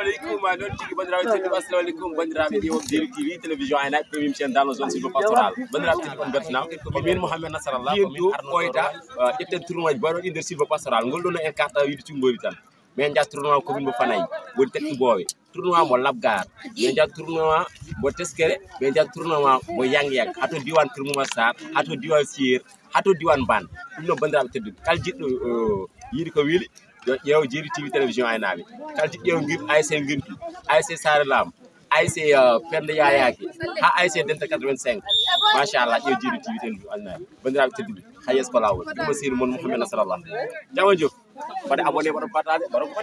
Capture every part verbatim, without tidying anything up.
Aleykum, noon tigi, banndiraaɓe tedduɓe, assalamu aleykum, banndiraaɓe ƴeewoɓe Jeeri T V, télévision Aynaɓe, premier chaîne dans la zone sylvo-pastorale. Banndiraaɓe tedduɓe, on mbeltanaama. Ko min Mouhamed Nasarallah, ko min arno ɗo, eh, ƴetten tournoi ji mbaɗooɗi nder sylvo-pastorale. Ngol ɗo no en karta wiide cunngori tan. Min njaha tournoi commune mo Fanay, woni Tekki Boowe. Tournoi mo Labgar, min njaha tournoi mo Teskere, min njaha tournoi mo Yang Yang, haa to diiwaan Kër Momar Sarr, haa to diiwaan Siyer, haa to diiwaan Mbaan. Ɗum noon, banndiraaɓe tedduɓe, kala jiɗɗo, eh, yiide ko weli, yo ƴeew Jeeri T V télévision Aynaɓe. Kala jiɗɗo ƴeew ngir A S C Ngirtu, A S C Saare Laam, A S C, eh, Penda Yayaki, haa A S C Denta quatre-vingt-cinq. Machallah, ƴeew Jeeri T V télévision Aynaɓe. Banndiraaɓe tedduɓe, haa yeeso ko laawol. Ɗum o sehil mon Mouhamed Nasarallah. Jam e jof. Mbaɗe abonné, mbaɗe partage, mbaɗe ko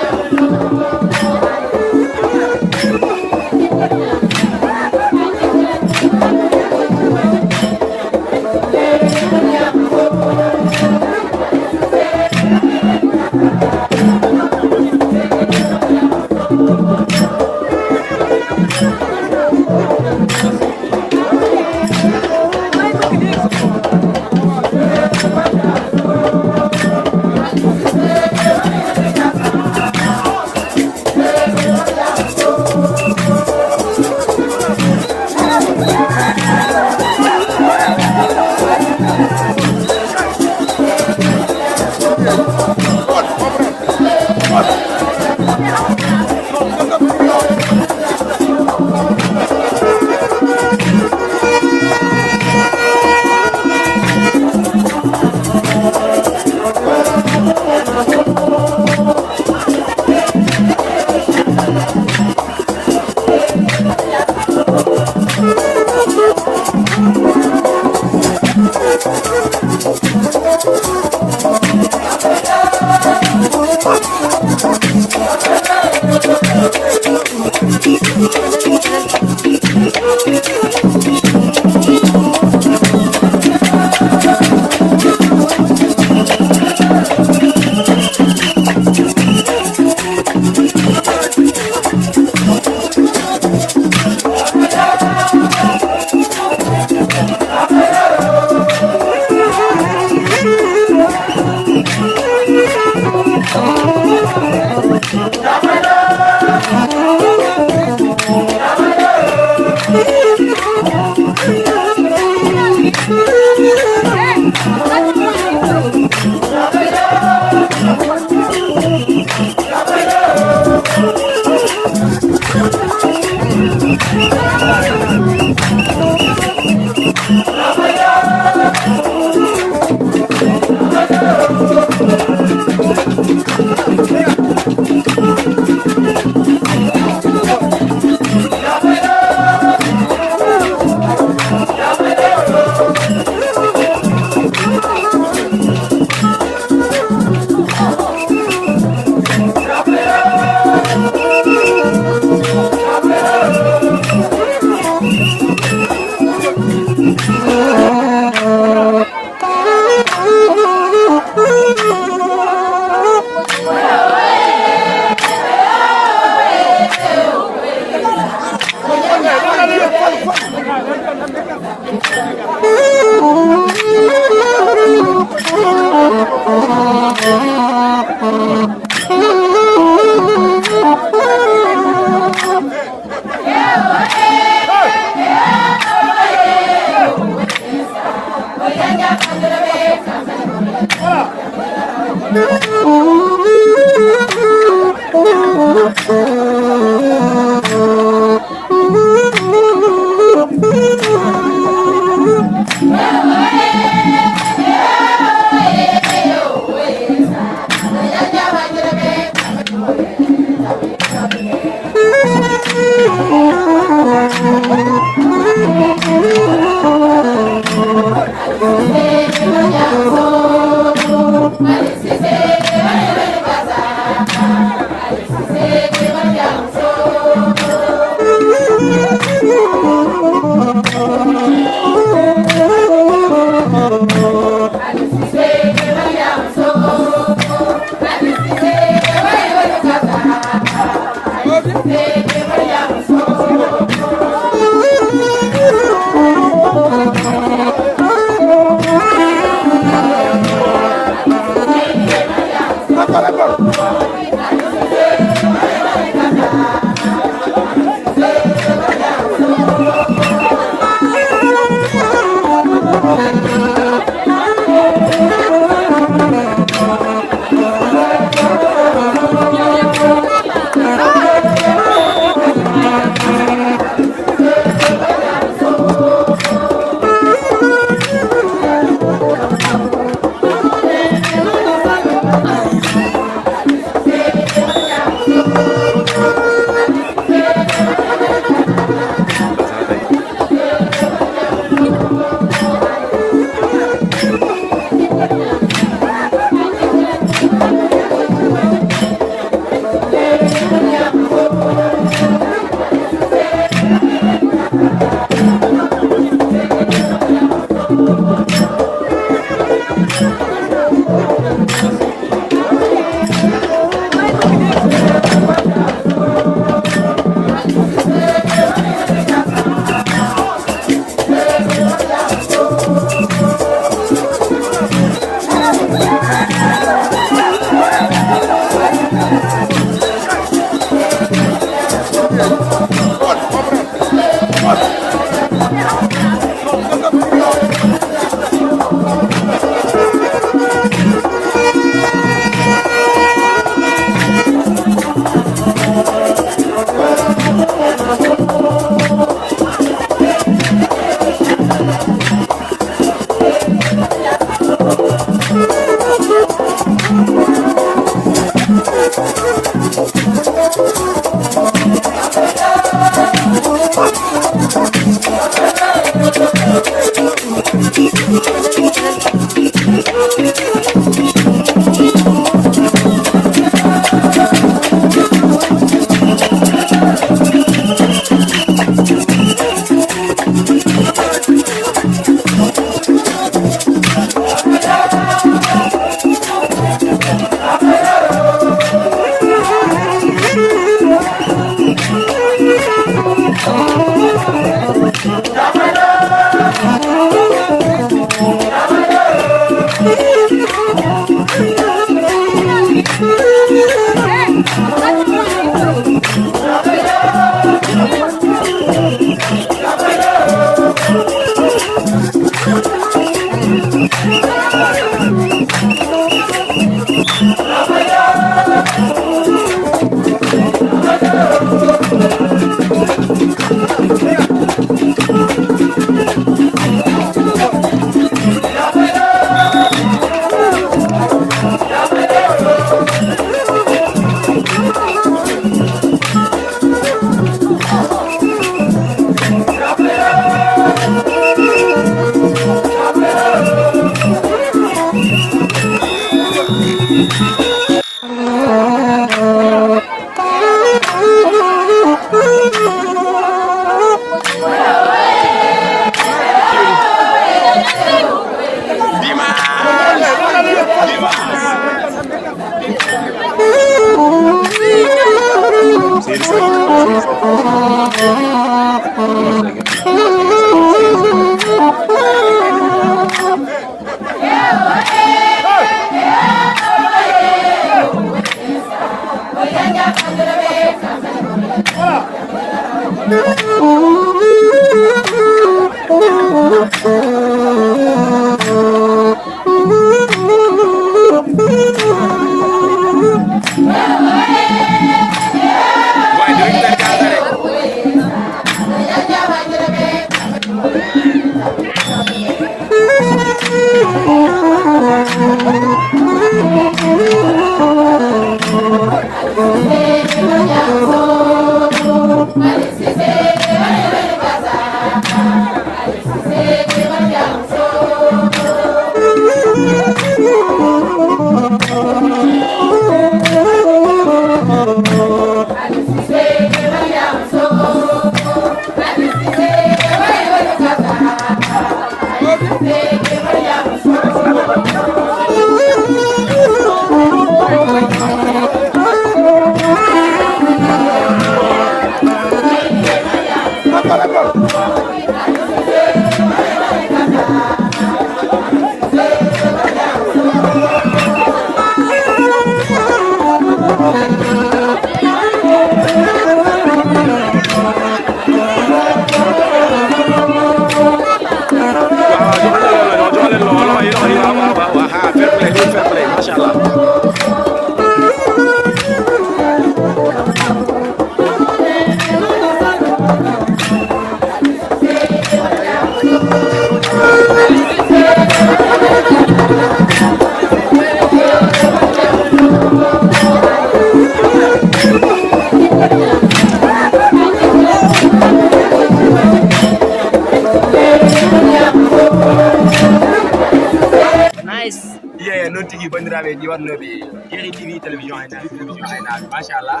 Télévision Aynaɓe, télévision Aynaɓe, machallah.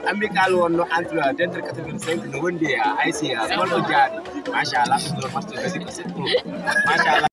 Amical wonno entre, entre quatre-vingt-cinq, no wondi e A S C, holko jaari? Machallah, ɗum ɗo match de six pro. Machallah.